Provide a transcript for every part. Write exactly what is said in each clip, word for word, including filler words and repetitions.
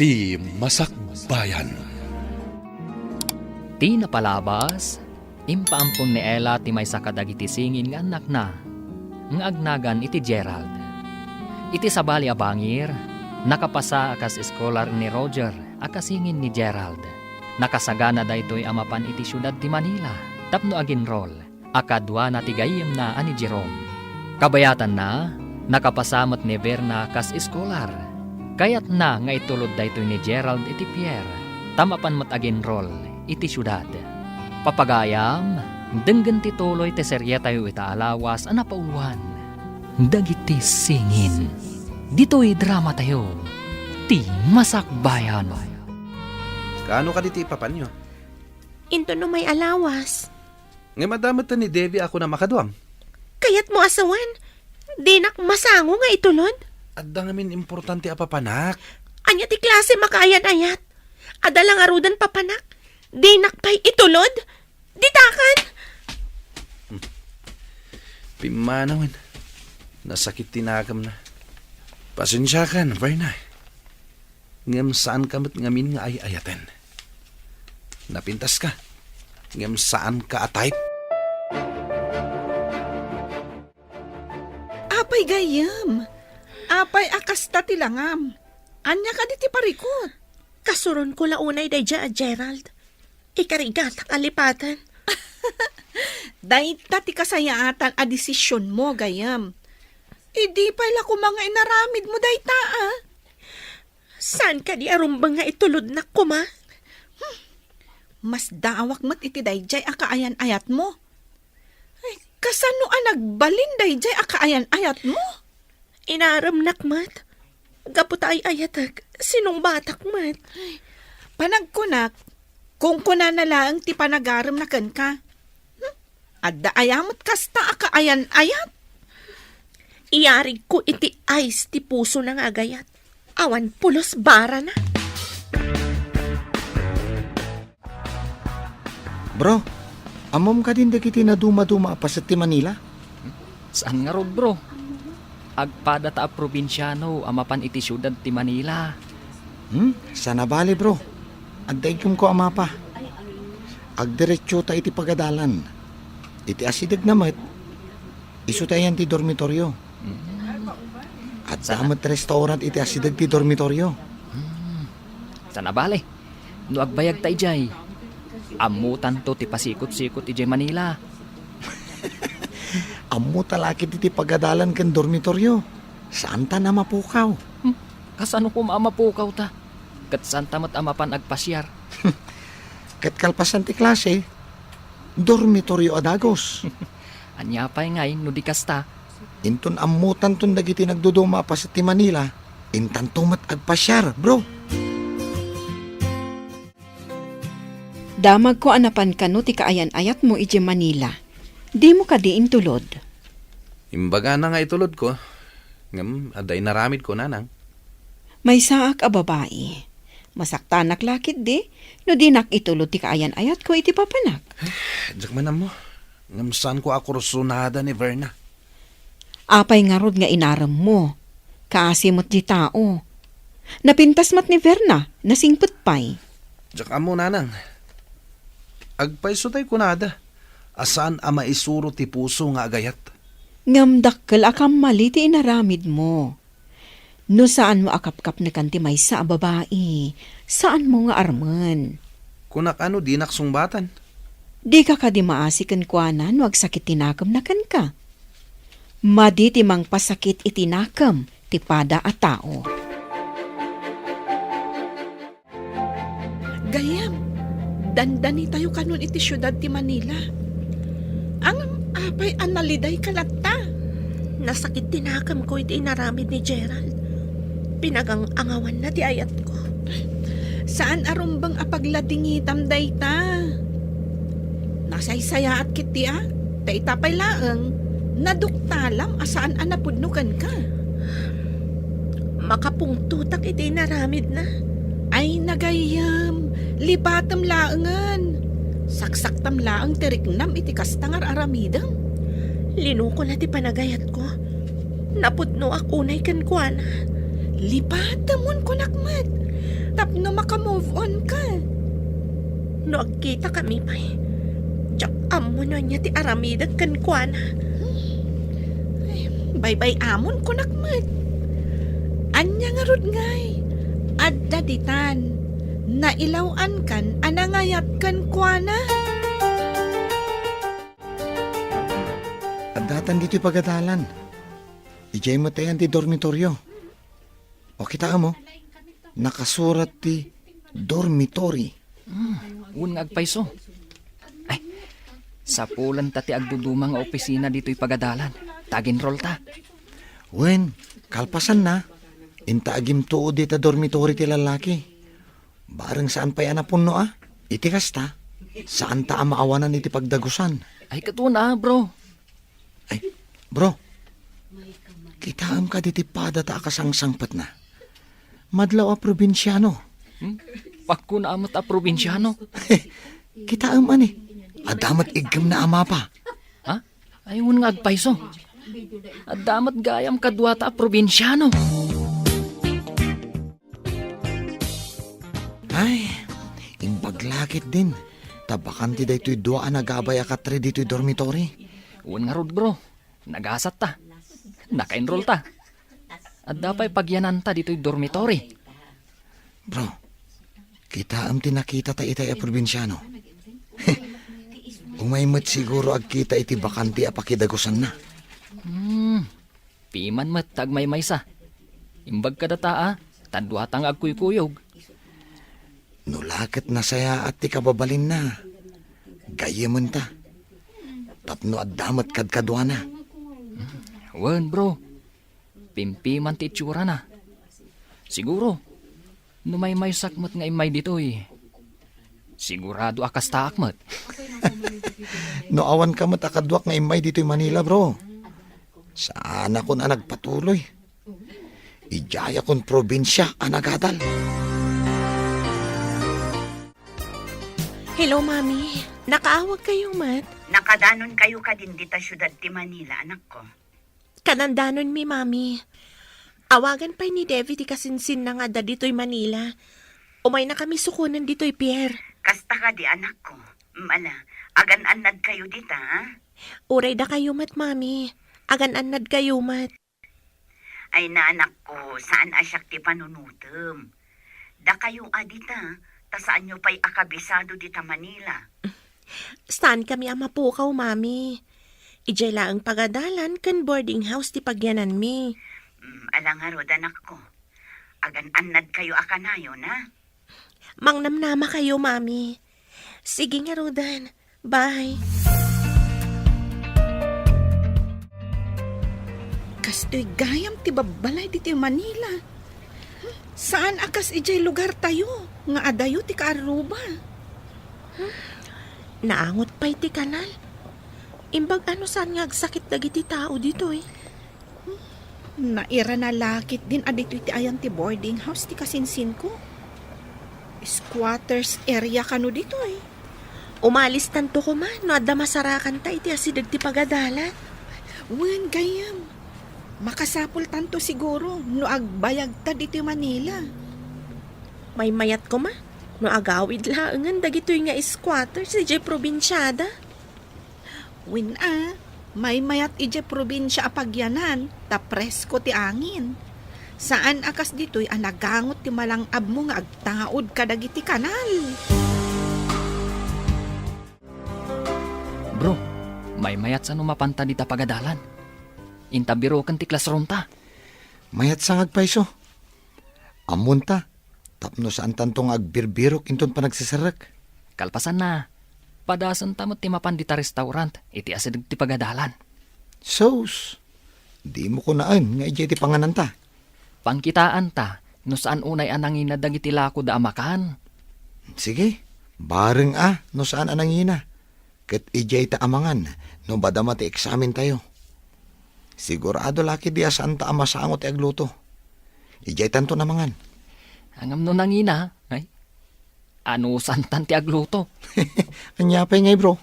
Ti Masakbayan. Ti napalabas, impaampon ni Ella ti maysa kadagiti singin nga annakna, nga agnagan iti Gerald. Iti sabali a bangir, nakapasa a kas eskolar ni Roger a kasingin ni Gerald. Nakasagana daytoy a mapan iti siudad ti Manila tapno aginrol a kaduana ti gayyemna a ni Jerome. Kabayatanna, nakapasa met ni Verna kas eskolar. Kayatna nga itulod daytoy ni Gerald iti pier, ta mapan met aginrol iti siudad. Papagayam, denggen ti tuloy ti serietayo ita a lawas a napauluan. Dagiti singin. Ditoy dramatayo, ti Masakbayan. Kaano kadi ti ipapanyo? Inton umay a lawas. Ngem adda met ni Debbie a kuna makaduam. Kayatmo a sawen, dinak masango nga itulod? Adda ngamin importante a papanak. Ania ti klase makaayan-ayat? Adda la ngaruden papanak. Dinak pay itulod? Ditakan! Pimmanawen. Nasakit ti nakemna. Pasensiakan, Verna. Ngem saanka met ngamin nga ay-ayaten. Napintaska, ngem saanka a type. Apay gayyem? Apay a kasta ti langam? Ania kadi ti parikut? Kasuronko la unay daydiay a Gerald. Ikarigatak a lipaten. Dayta ti kasayaatan a desisionmo, gayyem. Idi pay la koma nga inaramidmo dayta, a? Saan kadi a rumbeng nga itulodnak koma? Hmm. Masdaawak met iti daydiay a kaayan-ayatmo. Ay, kasano a nagbalin daydiay a kaayan-ayatmo? Inaremnak met. Gapu ta ay-ayatek, sinungbatak met. Panagkunak, kunkunana laeng ti panagaremna kenka. Hmm? Adda aya met kasta a kaayan-ayat? Iyarigko iti ice ti pusona nga agayat. Awan pulos barana. Bro, ammom kadin dagiti nadumaduma a paset ti Manila? Saan ngarud, bro. Agpadata a probinsiano a mapan iti siudad ti Manila. Hmm? Sana bale, bro. Adda iggemko a mapa. Agdiretsota iti pagadalan. Iti asidegna met, isu ti ayan ti dormitorio. Hmm. Adda met restaurant iti asideg ti dormitorio. Hmm. Sana bale. No agbayagta idiay, ammotanto ti pasikot-sikot idiay Manila. Ammota la ketdi ti pagadalan ken dormitorio. Saantan a mapukaw. Hmm, kasano koma a mapukawta? Ket saanta met a mapan agpasiar. Ket kalpasan ti klase, dormitorio a dagus. Ania pay ngay no di kasta? Inton ammotanton dagiti nagduduma a paset ti Manila, intanto met agpasiar, bro. Damagko a napan kano ti kaayan-ayatmo idiay Manila. Dimo kadi intulod? Imbagana nga itulodko, ngem adda inaramidko, nanang. Maysaak a babai. Masaktanak la ketdi no dinak itulod ti kaayan-ayatko iti papanak. Diak man ammo, ngem saanko a kursunada ni Verna. Apay ngarud nga inaremmo? Kaasi met ti tao. Napintas met ni Verna, nasingpet pay. Diak ammo, nanang. Agpayso tay kunada a saan a maisuro ti puso nga agayat. Ngem dakkel a kammali ti inaramidmo. No saanmo a kapkapnekan ti maysa a babai, saanmo nga armen. Kunak a no dinak sungbatan. Dika kadi maasi kenkuana no agsakit ti nakemna kenka? Madi ti mangpasakit iti nakem ti pada a tao. Gayyem, dandanitayo kanon iti siudad ti Manila. Ngem apay a nalidayka latta? Nasakit ti nakemko iti inaramid ni Gerald. Pinagang-angawanna ti ayatko. Saan a rumbeng a pagladingitam dayta. Nasaysayaat ketdi a, ta ita pay laeng, naduktalam a saan a napudno kenka. Makapungtotak iti inaramidna. Ay, nagayyem, lipatem laengen. Saksaktam laeng ti riknam iti kasta nga ar-aramidem. Linukona ti panagayatko. Napudnoak unay kenkuana. Lipatemon, kunak met. no maka-move on ka. No agkitakami pay, diak ammo no ania ti aramidek kenkuana. Ay, baybay-amon kunak met. Ania ngarud ngay? Adda ditan, nailaw-ankan a nangayat kenkuana. Addatan ditoy pagadalan. Idiay met ayan ti dormitorio. O, kitaem, o. Nakasurat ti dormitory. Hmm, wen nga agpayso. Ay, sapulanta ti agduduma nga opisina ditoy pagadalan. Ta ag-enrollta. Wen, kalpasanna, inta agimtuod dita dormitory ti lallaki. Bareng saan pay a napunno a. Iti kasta, saanta a maawanan iti pagdagusan. Ay, ket wen a, bro. Ay, bro. Kitaem kadi ti padata a kasangsangpetna? Madlaw a probinsiano. Hmm? Pakkuna met a probinsiano. Kitaem, ani? Adda met iggemna a mapa. Ha? Ay, wen nga agpayso. Adda met gayam kaduata a probinsiano. Ay, imbag la ketdin. Ta bakante daytoy dua a nagabay a katre ditoy dormitory. Wen ngarud, bro. Nagasat ta. Naka-enroll ta. Adda pay pagyananta ditoy dormitory. Bro, kitaem ti nakitata itay a probinsiano. Umay met siguro agkita iti bakante a pakidagusanna. Hmm, piman met ta agmaymaysa. Imbag kadata a, ta duata nga agkuykuyog. No la ket nasayaat ti kababalinna, gayyementa. Tapno adda met kadkaduana. Wen, bro. Pimpiman ti itsurana. Siguro, no maymaysak met nga immay ditoy, sigurado a kastaak met. No awanka met a kaduak nga immay ditoy Manila, bro, saanakon a nagpatuloy. Idiayakon probinsia a nagadal. Hello, Mami. Nakaawag kayo met? Nakadanon kayo kadin dita siudad ti Manila, anakko? Kadandanonmi, Mami. Awagan pay ni Devi ti kasinsinna nga adda ditoy Manila. Umayna kami sukonen ditoy pier. Kasta kadi, anakko. Mm, ala, agan-annad kayo dita, ha? Uray dakayo met, Mami. Agan-annad kayo met. Ay, anakko, saan a siak ti panunotem. Dakayo a dita, ta saanyo pay a kabisado dita Manila. Saankami a mapukaw, Mami. Idiay laeng pagadalan ken boarding house ti pagyananmi. Mm, ala ngarud, anakko. Agan-annad kayo a kanayon, ha? Mangnamnama kayo, Mami. Sige ngaruden. Bye. Kastoy gayam ti babbalay ditoy Manila. Saan a kas idiay lugar tayo, nga adayo ti kaarruba. Naangot pay ti kanal. Imbag ano saan nga agsakit dagiti tao ditoy. Nairana la ketdin a ditoy ti ayan ti boarding house ti kasinsinko. Squatters area kano ditoy. Umalistanto koma no adda masarakanta iti asideg ti pagadalan. Wen, gayyem. Makasapultanto siguro no agbayagta ditoy Manila. Maymayat koma no agawid laengen dagitoy nga squatters idiay probinsiada. Wen a, maymayat idiay probinsia a pagyanan, ta presko ti angin. Saan a kas ditoy a nagangot ti malang-abmo nga agtangaod kadagiti kanal. Bro, maymayat sa no mapanta dita pagadalan. Inta biroken ti classroom ta. Mayat sa nga agpayso. Ammonta, tapno saantanto nga agbirbirok inton panagseserrek. Kalpasanna, padasenta met ti mapan dita restaurant iti asideg ti pagadalan. Sus, dimo kunaen nga idiay ti pangananta. Pangkitaanta no saan unay a nangina dagiti lakoda a makan. Sige, bareng a no saan a nangina. Ket idiay ta amangan no madama ti eksamen tayo. Sigurado la ketdi a saanta a masango ti agluto. Idiay tanto namangan. Ngem no nangina, ay, anusantan ti agluto. Ania pay ngay, bro?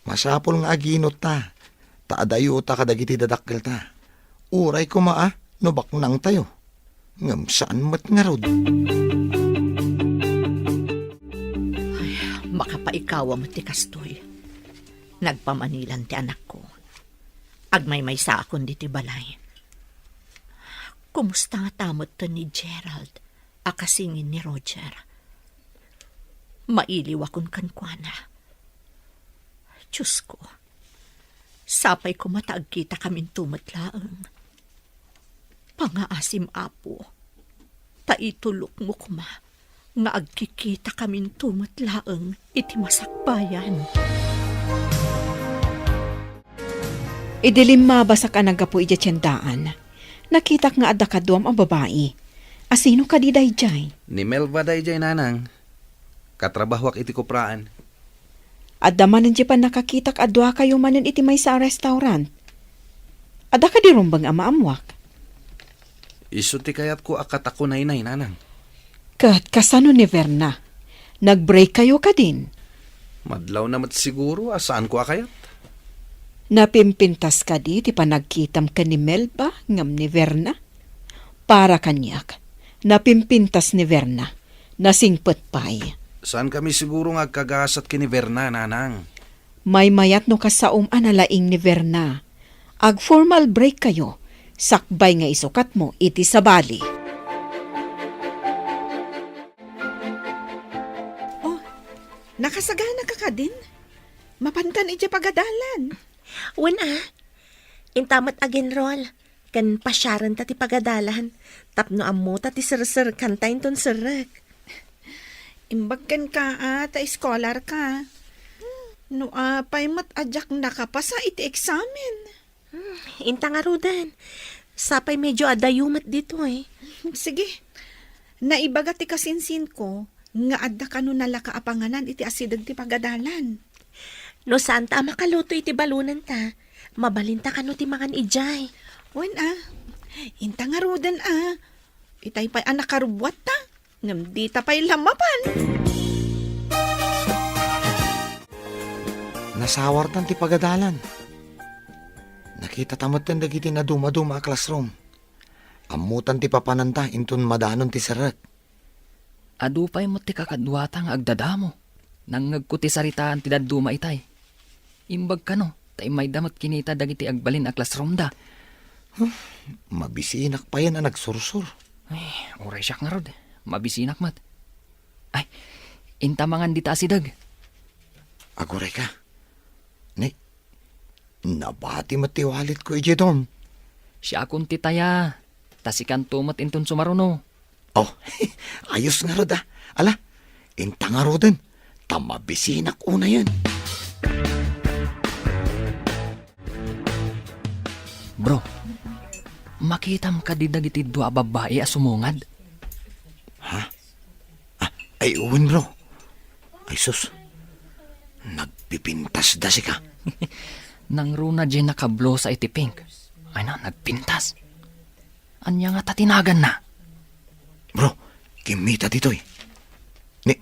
Masapul nga aginot ta, ta adayo ta kadagiti dadakkel ta. Uray koma a no baknang tayo. Ngem saan met ngarud. Paikawa met ti kastoy. Nagpamanilan ti anakko. Agmaymaysaakon ditoy balay. Kumusta ngata met ni Gerald a kasingin ni Roger? Mailiwakon kenkuana. Diosko, sapay koma ta agkitakaminto met laeng. Pangaasim, Apo, ta itulokmo koma nga agkikitakaminto met laeng iti masakbayan. Idi limmabasakon a naggapu idiay tiendaan, nakitak nga adda kaduam a babai. Asino kadi daydiay? Ni Melba daydiay, nanang. Katrabahuak iti kupraan. Adda manen diay pannakakitak a duakayo manen iti maysa a restaurant. Adda kadi rumbeng a maammuak? Isu ti kayatko a katakunaynay, nanang. Ket kasano ni Verna? Nag-break kayo kadin? Madlawna met siguro a saanko a kayat. Napimpintas kadi ti panagkitam ken ni Melba ngem ni Verna? Para kaniak, napimpintas ni Verna. Nasingpet pay. Saankami siguro nga agkagasat ken ni Verna, nanang. Maymayat no kasaom a nalaing ni Verna. Ag-formal break kayo, sakbay nga isukatmo iti sabali. Oh, nakasagana ka kadin? Mapankan idiay pagadalan. Wen a, inta met ag-enroll ken pasiarenta ti pagadalan tapno ammota ti serserkanta inton serrek. Imbag kenka a ta scholar ka. No apay met a diak nakapasa iti eksamen. Hmm, inta ngaruden. Sapay medyo adayo met ditoy. Sige. Naibaga ti kasinsinko nga adda kano nalaka a panganan iti asideg ti pagadalan. No saanta a makaluto iti balonenta, mabalinta kano ti mangan idiay. Wen a, inta ngaruden a. Itay pay a nakarubbuatta, ngem dita pay la mapan. Nasawartan ti pagadalan. Nakitata metten dagiti nadumaduma a classroom. Ammotan ti papananta inton madanon ti serrek. Adu pay met ti kakaduata nga agdadamo. Nangngegko ti saritaan ti dadduma itay. Imbag kano, ta immayda met kinita dagiti agbalin a classroomda. Huh, mabisinak payen a nagsursor. Ay, uray siak ngarud. Mabisinak met. Ay, inta mangan dita asideg. Aguray ka. Ni, nabati met ti walletko idiay dorm. Siakon ti taya. Ta sikanto met inton sumaruno. Oh, ayos ngarud a. Ala, inta ngaruden, ta mabisinak unayen. Bro, makitam kadi dagiti dua a babbai a sumungad? Ha? Ah, ay, wen, bro. Ay, sus. Nagpipintasda sika. Nangruna diay nakablosa iti pink. Ay na, nagpintas. Ania ngata ti naganna? Bro, kimmita ditoy. Ni,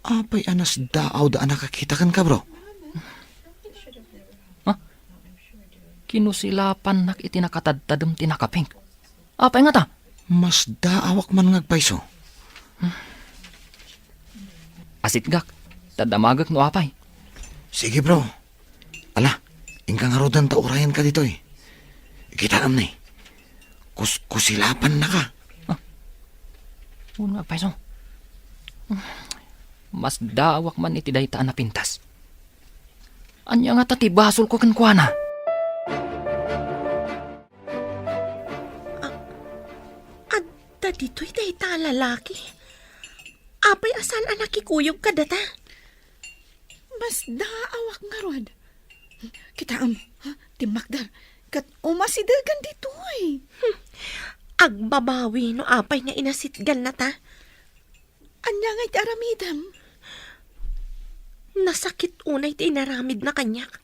apay a nasdaawda a nakakita kenka, bro? Ha? Kinusilapannak iti nakatadtadem ti nakapink. Apay ngata? Masdaawak man nga agpayso. Asitgak, ta damagek no apay. Sige, bro. Ala, inka ngaruden ta urayenka ditoy. Kitaem ni. Kuskusilapannaka. Ah. Wen nga payso. Masdaawak man iti dayta a napintas. Ania ngata ti basolko kenkuana? A-, adda ditoy dayta a lalaki. Apay a saan a nakikuyog kadata? Masdaawak ngarud. Kitaem, ha? Timmakder. Ket umasidegan ditoy. Hmm. Agbabawi no apay nga inasitgannata. Ania ngay ti aramidem? Nasakit unay ti inaramidna kaniak.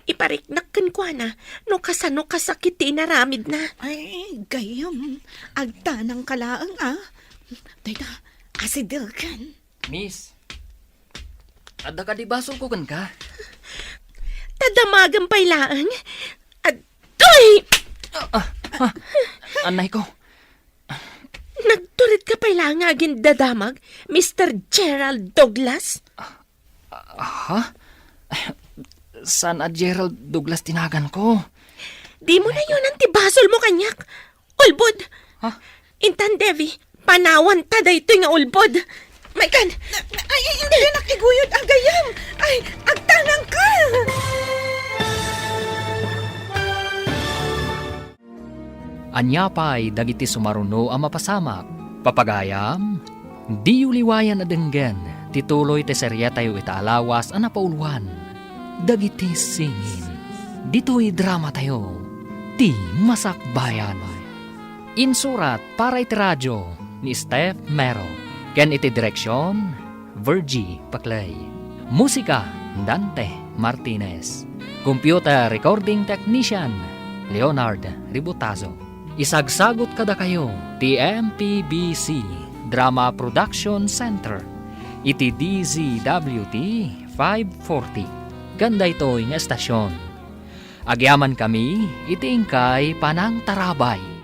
Ipariknak kenkuana no kasano kasakit ti inaramidna. Ay, gayyem. Agtanangka laeng, a. Dayta, asidegan. Miss, adda kadi basolko kenka? Ta damagem pay laeng. Aduy! Ah, ah, ah, anayko. Nagturedka pay laeng nga agindadamag, Mister Gerald Douglas? Ha? Saan a Gerald Douglas ti naganko? Dimo nayonan ti basolmo kaniak. Ulbod! Ha? Intan, Devi, panawanta daytoy nga ulbod. Maikan! Ay, ay, ay, dinak iguyod a gayam! Ay, agtanangka! Ania pay dagiti sumaruno a mapasamak? Papagayam, diyo liwayan a denggen ti tuloy ti seriatayo ita a lawas a napauluan, Dagiti Singin. Ditoy dramatayo, Ti Masakbayan. Insurat para iti radio ni Steph Mero, ken iti direksion, Virgie Paclay. Musika, Dante Martinez. Computer recording technician, Leonard Ributazo. Isagsagut kadakayo ti M P B C Drama Production Center iti D Z W T five forty. Ken daytoy nga estasion, agyamankami iti inkay panangtarabay.